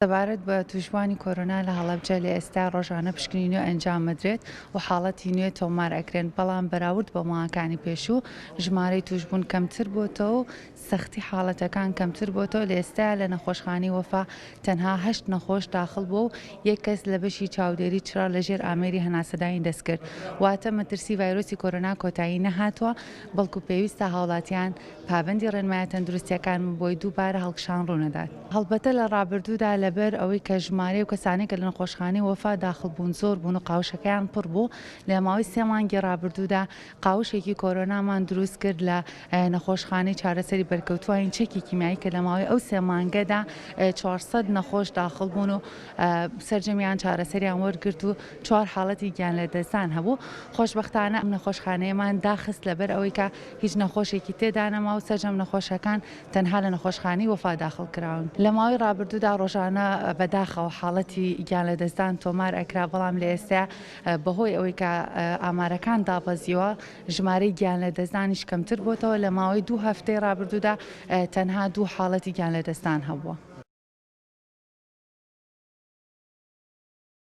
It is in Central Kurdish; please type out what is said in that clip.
سەبارەت بە تووشبووانی کۆرۆنا لە هەڵەبجە لە ئێستا ڕۆژانە پشکنینی نوێ ئەنجام ئەدرێت و حاڵەتی نوێ تۆمار ئەکرێن، بەڵام بەراورد بە مانگەکانی پێشوو ژمارەی تووشبوون کەمتر بۆتەوە و سەختی حاڵەتەکان کەمتر بۆتەوە، لە ئێستایا لە نەخۆشخانەی وەفا تەنها هەشت نەخۆش داخڵ بووە و یەک کەس لە بەشی چاودێری چڕ لە ژێر ئامێری هەناسەدانی دەستکرد، واتە مەترسی ڤایرۆسی کۆرۆنا کۆتایی نەهاتووە، بەڵکو پێویستە هاوڵاتیان پابەندی ڕێنمایە تەندروستییەکان بن بۆی دووبارە هەڵکشان ڕوونەدات. هەڵبەتە لە ڕابردوودا لەبەر ئەوەی کە ژمارەی ئەو کەسانەی کە لە نەخۆشخانەی وەفا داخڵ بوون زۆر بوون و قاوشەکەیان پڕ بوو، لە ماوەی سێ مانگی ڕابردوودا قاوشێکی کۆرۆنامان دروست کرد لە نەخۆشخانەی چارەسەری بەرکەوتووانی چەکی کیمیایی کە لە ماوەی ئەو سێ مانگەدا 400 نەخۆش داخڵ بوون و سەرجەمیان چارەسەریان وەرگرت و چوار حاڵەتی گیانلەدەستدان هەبوو. خۆشبەختانە ئەم نەخۆشخانەیەمان داخست لەبەر ئەوەی کە هیچ نەخۆشێکی تێدا نەما و سەرجەم نەخۆشەکان تەنها لە نەخۆشخانەی وەفا داخڵ کراون. لە ماوەی ڕابردوودا ڕۆژانە بەداخەوە حاڵەتی گیانلەدەستدان تۆمار ئەکرا، بەڵام لە ئێستا بەهۆی ئەوەی کە ئامارەکان دابەزیوە ژمارەی گیانلەدەستدانیش کەمتر بۆتەوە، لە ماوەی دوو هەفتەی ڕابردوودا تەنها دوو حاڵەتی گیانلەدەستدان هەبووە.